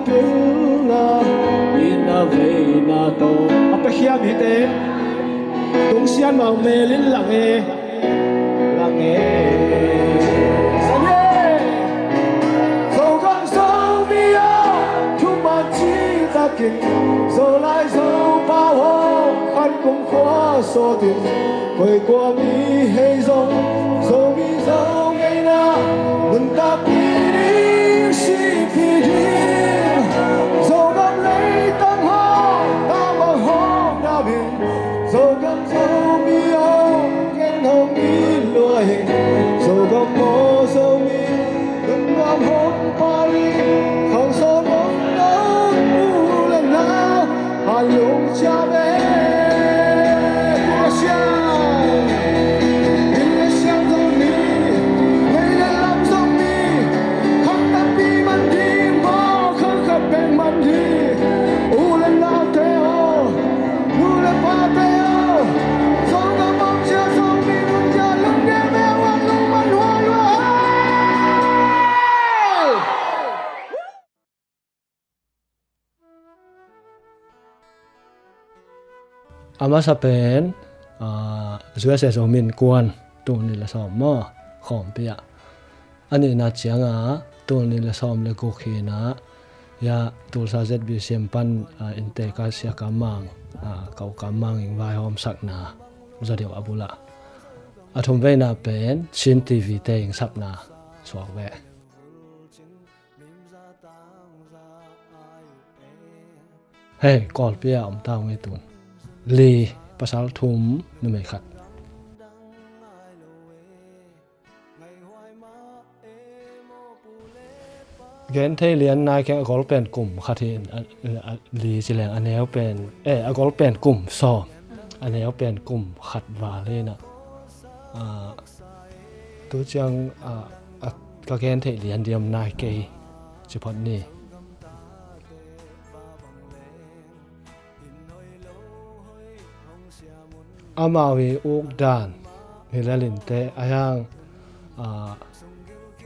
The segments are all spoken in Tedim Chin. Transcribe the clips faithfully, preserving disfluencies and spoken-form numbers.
Pilna in a veina tawh a piakhia mite tungsiah mah melin lang e, lang e. Sanye! Zogam Zomi a thuman citakin Zolai Zopau hong khan kumkhua sawtin, koi kua mi hei zong Zomi Zo ngeina nuntakpih ding, sihpih ding. Zogam leitang hong tangmang hong dam in, Zogam Zomi hong gen hong it lua in, Zogam maw Zomi lungdam hong pia in, khang sawm hong dam u le nau a lungciam e. Inn le siang, inn le siang Zomi, vei le lam Zomi, khang tampi man ding maw, khang khat bek man ding. U le naute aw, nu le pate aw, Zogam a om sia Zomi nunzia lungdam e, a lungman hua lua e. A masa pen, ah, U S A Zomi Innkuan, tul nih le sawm maw, khawmpi ah. A nihna ciangah tul nih le sawm le guk hi-in ah, ya, Tulsa Z B C M pan, ah, inntek a Sia Kam Mang, ah, Kau Kam Mang in vaihawmsakna zaw deuh a bul ah. A thumveina pen Chin T V te in sapna suak ve. Hei, Kawlpi ah om ta ung ei tun. Li, pasal thum, numei khat. Genthei lian nai keng, a gol pen kum khat hi, a, a, li ci leng a neu pen, eh, a gol pen kum sawm, a neu pen kum khat val hi-in ah. Ah, tu ciang, ah, a, ka genthei lian diam nai kei ci phot ni. Amau i uk dan, mi le linte a hiang, ah,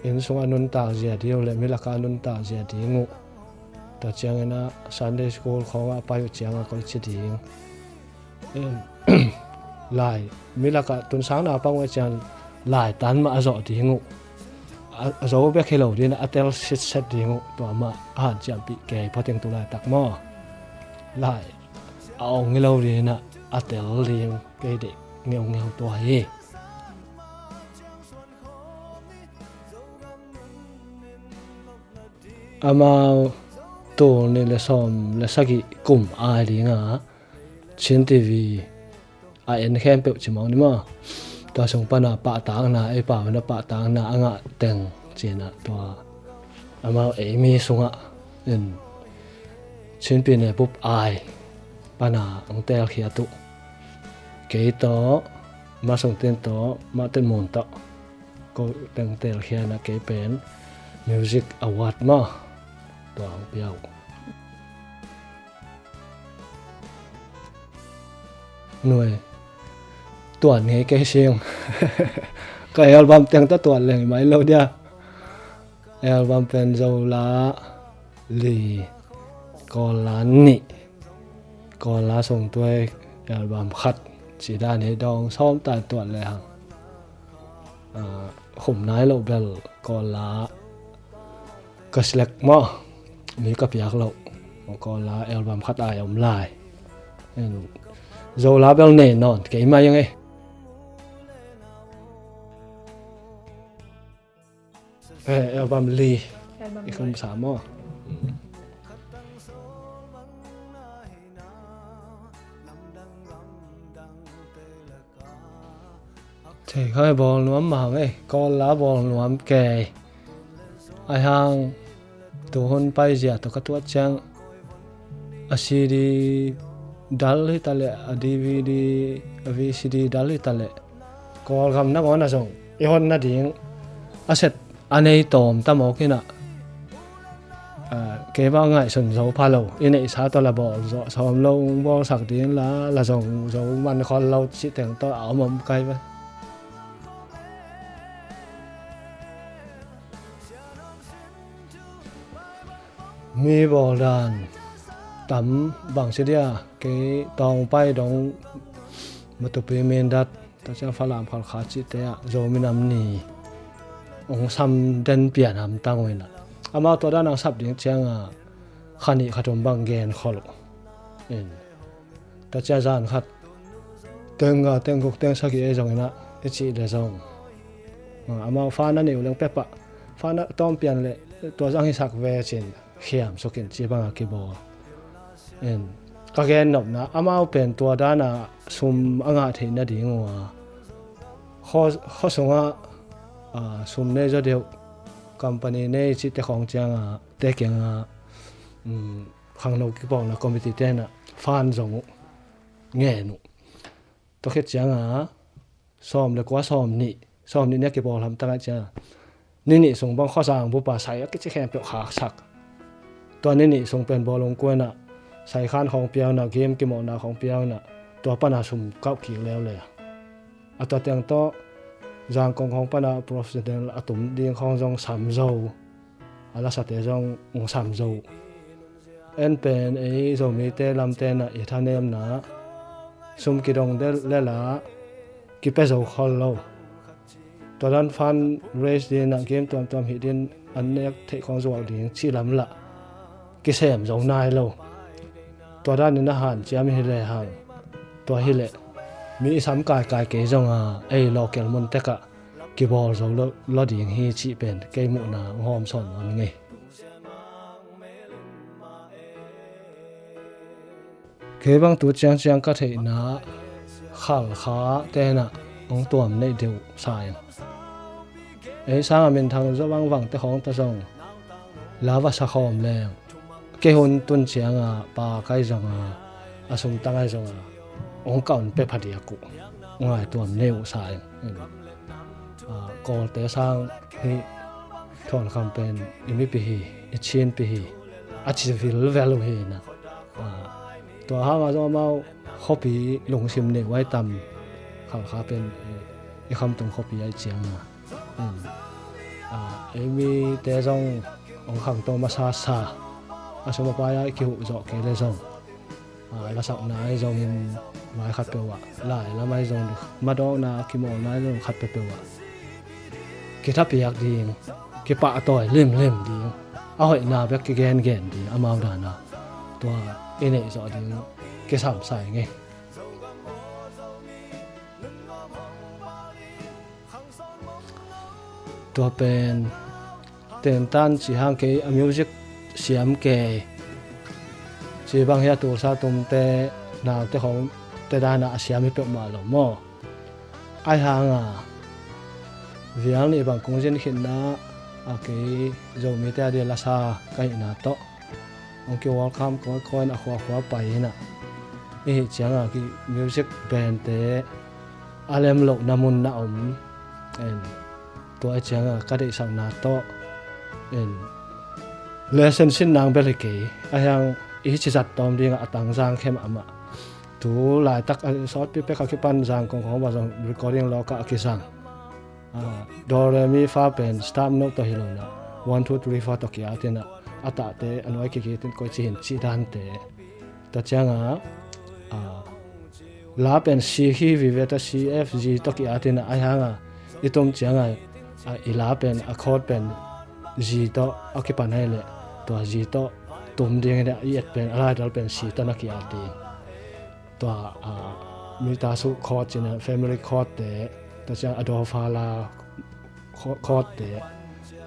inn sung a nuntak zia ding uh le mi lakah a nuntak zia ding uh. Tua ciangin ah Sunday school khawngah a pai uh ciangah koici ding. Em, lai, mi lakah tunsang naupang uh a ciang lai tan mah a zawh ding uh. A, a zo bek hi lo ding ah a tel sitset ding uh, tua mah a hanciampih kei phot ing tu laitak maw. Lai a ong hi lo ding ah a tel ding kei deih ngeungeu tua hi. Amau tul nih le sawm le sagih kum ai ding a Chin T V a en khempeuh ci mawk ni maw. Tua sung pana pahtakna, ei pau in a pahtakna a ngah teng ci-in ah tua amau ei mi sungah in Chin Pyine Bup Ai pana hong telkhiat uh. Kei tawh, Ma Sung Tin tawh, Ma Tin Mun tawh, ko teng telkhiat in ah kei pen Music Award maw, tua hong pia uh. Nuai, tuan ngei kei sing. Ka album teng tawh tuan leng mai lo dia. Album pen Zola li, Kawlna nih, Kawlna sungtuai album khat ci dan hi, dawng sawm tan tuan le hang. Ah, khum nai lo bel Kawlna ka select maw, mi ka piak loh. Kawlna album khat ai om lai. Zola bel nei nawn kei mai ing ei. Eh, album li. Album i khum li sa maw. Thei khai bawl nuam mah hang ei, Kawlna bawl nuam kei. Ai hang tu hun paizia tawh ka tuat ciang a C D dal hi ta leh, a D V D, a V C D dal hi ta leh, Kawlgam nangawn ah zong i hon nading a set a nei tawm ta mawk in ah, ah, kei bang ngaihsun zo pha lo, i neihsa tawh la bawl zawh sawm lo, bawlsak ding la, la zong zo man khol lo cih teng tawh a om om kai ve. Mi bawl dan tam bang ci dia, kei Tawngpai dong, Matupi, Mindat, tua ciang Falam, Khalkha cihte ah Zomi Nam Ni hong sam den pian hamtang uh inah, amau tua dan hong sap ding ciangah kha nih kha thum bang gen khol uh in. Tua ciang zan khat teng nga, teng guk, teng sagih ei zong inah i cih le zong, ah, amau fa na neih uh leng pepah, fa na tawm pian le tua zang hi sak ve cin khiam sukin ci bangah kibawl in. Ka gen nopna, amau pen tua dana sum a ngah theih nading uh a, khuasungah, ah, sum nei zaw deuh, company nei cihte khawng ciangah te kiangah, um, khangno kipawlna committee tenah fan zong uh ngen uh. Tua khit ciangah sawm le kua, sawm nih, sawm nih nia kibawl hamtang ah ciangah ni nih sung bang khuazang bupa sai a kici khempeuh khaksak. Tua ni nih sung pen bawlung kuanah sai khan khawng piaunah, game kimawhna khawng piaunah, tua pana sum kauh kik leuleu. A tua teng tawh Zangkong khawng pana professional a tum ding khawng zong sam zo, a lasate zong sam zo. En pen ei Zomite lamtenah i thanemna sum kidong del lela kipia zo khol lo. Tua dan fund raise dinah game tuamtuam hih din an nek theih khawng zuak ding cih lam lah kisem zo nai lo. Tua danin a hanciam hi lehang, tua hileh mi i sam kaikai kei zonga ei local mun tekah kibawl zo lo, lo ding hi cih pen kei muhna hong hawm sawn nuam ing ei. Kei bang tu ciangciang ka theihna Khalkha tenah hong tuam neih deuh sa in. Ei sanga minthang zaw vangvang te khawng ta zong la va sa khawm leng, kei hun tun cianga pa kai zonga, a sumtang ai zonga hong kaun pia phadiak uh ngaituam nei uh sa in. Ah, Kawlte sang hi, Thawnkham pen i mipi hi, i Chinpi hi, a ci vilvel uh hi na. Ah, tua hanga zong amau khuapi lungsim nei uh ai tam, Khalkha pen i, i khamtung khuapi ai cianga. Em, ah, ei mite zong hong khangto masa sa, a sum a pai a i kihuh zawh kei le zong, ah, lasakna ai zongin lai khat peuh ah, lai lam ai zong madawkna a kimawlna ai zong khat peuhpeuh ah kithapiak ding, kipahtawi limlim ding, a hoihna bek kigengen ding, amau dana tua i neih zawh ding kisam sa ing ei. Tua pen tentan ci hang kei a music siam kei ci bang hi a, tulsa tumte naute khawngte dana a siam hi peuhmah lo maw? Ai hanga vial nih bang kung zin khitna a, kei Zomite a dia lasa ka hihna tawh hong ki welcome kawikawi in a khuakhua pai inah, i hih cianga ki music bandte a lem lohna mun na om. En, tua i cianga ka deihsakna tawh, en, lesson sin nang bel hi kei. A hiang i hici zat tawm dingah a tangzang khe mahmah. Tu laitak a sawtpi pek a kipan Zangkong khawng bang zong recording lawkah a kizang. Ah, do re mi fa pen staff note tawh hi lo inah, one two three four tawh ki-at inah, a tahte a nuai kikitin koici hin cih dante. Tua cianga, ah, la pen C hi vive ta, C F G tawh ki-at inah, a hianga i tum cianga, ah, i la pen a chord pen G tawh a kipan ai leh, tua G tawh tum ding inah, i et pen a laidal pen C tawh na ki-at ding. Tua, ah, mi ta su chord cina, family chord te, tua ciang a do fa la chord te,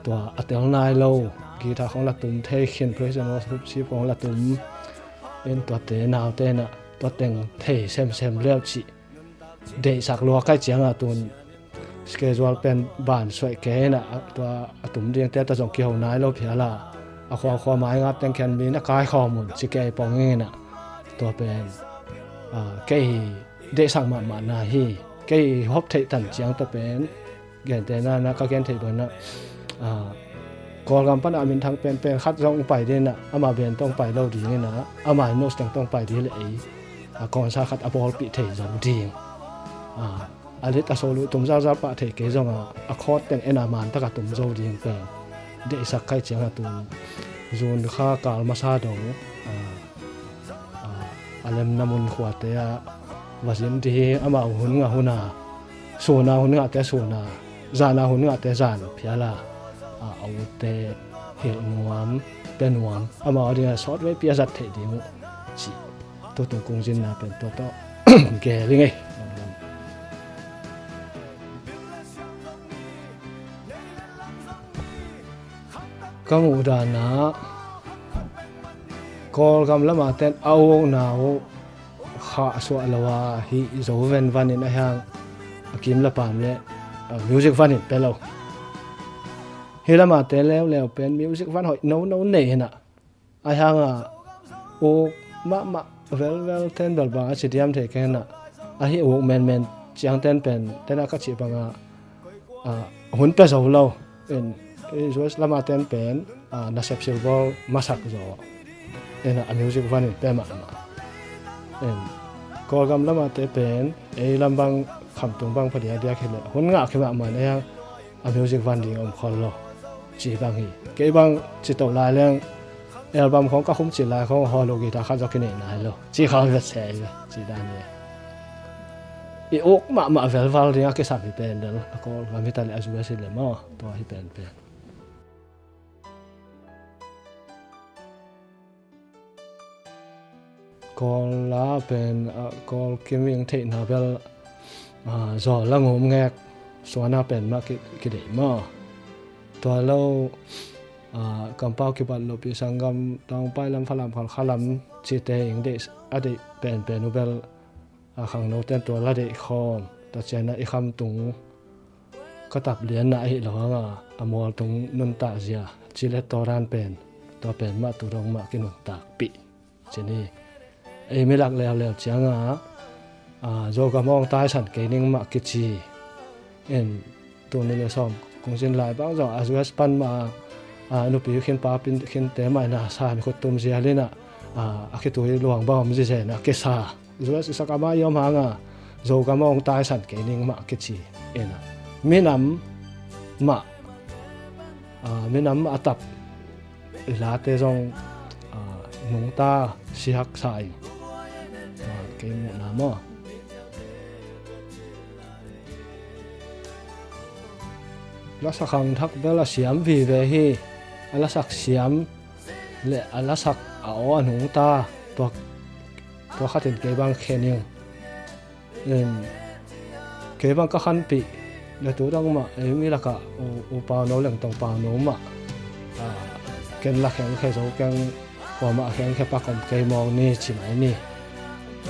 tua a tel nai lo guitar khawng la tum thei khin, praise and worship khawng la tum in, tuate naute inah tua teng thei semsem leu cih deihsak lua kai cianga tun schedule pen ban suaih kei inah, a, tua a tum dingte ta zong kiho nai lo phiala, a khuakhua maingap teng khian mi na kaikhawm un ci kei pong inah, tua pen, ah, kei deihsak mahmah na hi. Kei hop theih tan ciang tua pen gentehna na ka gen theih banah, ah, Kawlgam panah a minthang penpen khat zong hong pai ding inah, ama band tawh hong pai lo ding inah, ama nus teng tawh hong pai ding leh ei, ah, concert khat a bawlpih thei zo ding. Ah, a lit a solo tum zalzal pah thei kei zonga, a chord teng ena man taka tum zo ding pen deihsak kai cianga tum Zun kha kal masa dong, a, a, a lemna mun khuate ah va zin dih hi. Amau hun ngah hun a, sun a hun ngahte sun a, zan a hun ngahte zan phial a, a, a utte hilh nuam, pia nuam, amau adingin sawtveipi a zat theih ding uh cih tutung kong zinna pen tua tawh gel ing ei. Ka muh danah Kawlgam lama ten a ukna uh khahsuah lo a, hih zo venvan in a hiang a kim le paam le, a, music van in pia lo. Hih lama te leuleu pen music van hoih nono nei hinah, a hiang a uk mahmah velvel ten bel bang a ci diam thei kei hinah, a hih uk menmen ciang ten pen, ten a ka cih bangah, a, hun pia zo lo. In, i U S lama ten pen, a, nasep silbawl masak zaw. In, a, music van in pia mahmah. In, Kawlgam lama te pen, ei lam bang, Khamtung bang pha diakdiak hileh hun ngah khi mahmah in, ei a, a music van ding om khol lo. Ci bang hi. Kei bang ci to lai leng, album khong ka khum ci lai khong, hollow guitar khat zaw kinei nai lo. Ci khang vet se hi, ci dan hi. I uk mahmah velval ding a kisam hi pen del, a Kawlgam hi ta le a U S hi le maw, tua hi pen pen. Kawl la pen, a, Kawl kim ing theihna bel, a, zawl la ngum ngek, suana pen mah ki, kideih maw. Tua lo, a, kampau kibat lopi sanggam, tawngpai lam, Falam, Khalkha lam, cite ing deih, a deih penpen uh bel, a, khangno ten tua la deih khawm, tua ciangin i Khamtung ka tap lianna ahi lo hanga, a mualtung nuntak zia, ci le tua dan pen, tua pen mah tu dong mah kinungtakpih. Ci ni, ei mi lak leuleu cianga, a, Zogam hong taisan kei ning mah kici. En, tuni le sawm kong zin lai bang zong a U S pan mah, a, nupi khin pa pin khin te mah ina san khut tum zia lina, a, a khitui luang bang om zizen a kisa. U S i sak ama i om hanga, Zogam hong taisan kei ning mah kici. Ina, minam mah, a, minam mah a tap i late zong, a, nungta siak sa ing. A, kei muhna maw. Lasak hang thak bel a siam vive hi. A lasak siam le a lasak a aw a nungta, tua, tua khatin kei bang khen ing. Em, kei bang ka khanpih le tu dang mah, ei mi lakah u, u Pauno leng tong Pauno mah, a, ken la khengkhe zo keng, kuamah khengkhe pak om kei mawng ni ci mai ni.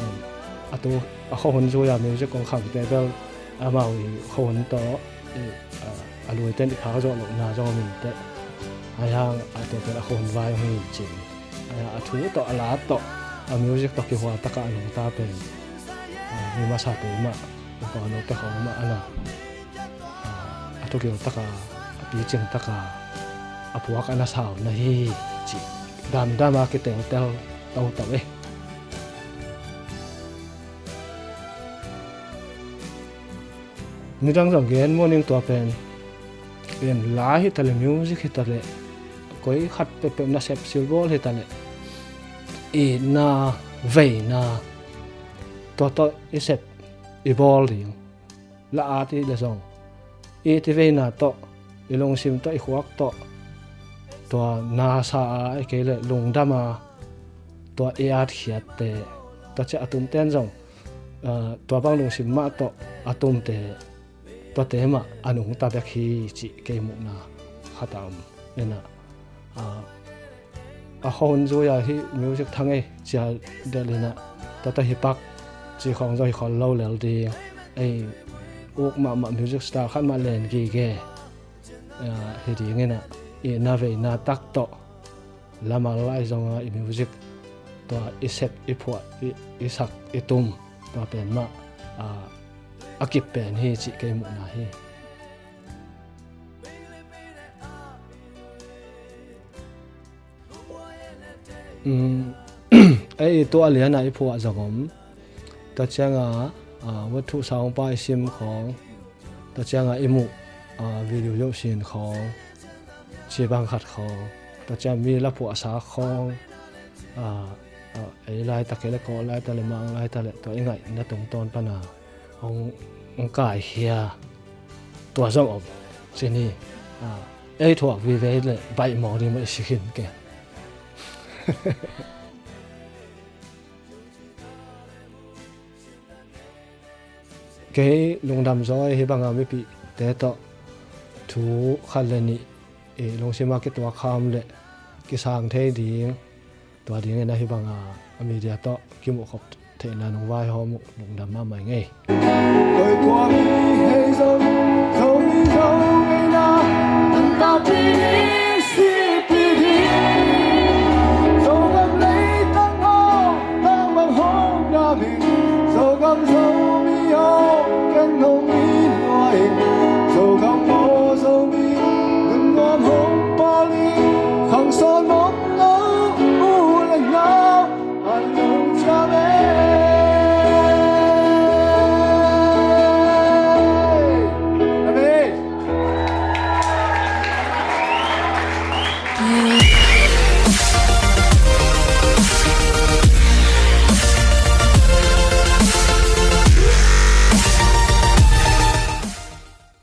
Em, a tu, a khuahun zui-a music kong khangte bel amau i khuahun tawh, i, a, a luiten i phak zawh lohna zong om inteh. Ahi hang a tua pen a khuahun vai hong hi ci. Ahi hang a thu tawh, a la tawh, a music tawh kihual takah a nungta pen, a, mi masa peuhmah, upa note khawng mah a na, a, a thukil taka, a picing taka, a puak a na sau na hi cih damdam a kiteltel toto eh. Nidang zong gen muaning tua pen, pen la hi ta le, music hi ta le, koi khat peuhpeuh nasep silbawl hi ta le, itna veina tua tawh i sep i bawl ding. La at i le zong, it i veina tawh, i lungsim tawh, i khuak tawh, tua nasa a, i kei le lungdam a, tua i atkhiatte, tua ciah a tumten zong, a, tua bang lungsim mah tawh a tumte, tuate mah a nungta bek hi cih kei muhna khat a om. Ina, a, a khuahun zui-a hih music thang ei cia delh ina, tuate hi pak ci khawng zong hi khol lo lel ding. Ei uk mahmah music star khat mah len gige, a, hi ding ina, itna veina tak tawh lamal lai zonga i music tua i sep, i phuah, i, i sak, i tum, tua pen mah, a, a kip pen hi cih kei muhna hi. Um, ei tua liana i phuah zong om. Tua cianga, a, wathu sawngpa i sim khawng. Tua cianga i muh, a, video yoh sin khawng. Ci bang khat khawng. Tua ciang mi la phuahsa khawng, a, a, ei laitak hi le, Kawl laitak le, Mang laitak le, tua i ngaihna tungtawn pana hong, hong kaikhia. Tua zong om cin hi. A, ei thuak vive le baih mawk ding mah i si khin ke. Kei lungdam zaw hi banga mipihte tawh thu khat le nih i lungsim a kituak kham le kisang thei ding, tua dingin ahi banga a media tawh kimuh khop theihna nong vaihawm uh lungdam mahmah ing ei. Koi kua mi hei zong, Zomi Zo ngeina, an ta pi ding, si pi ding. Zogam leitang hawm, tang bang hawm na ming, Zogam Zomi hawm, ken hong mi nuai.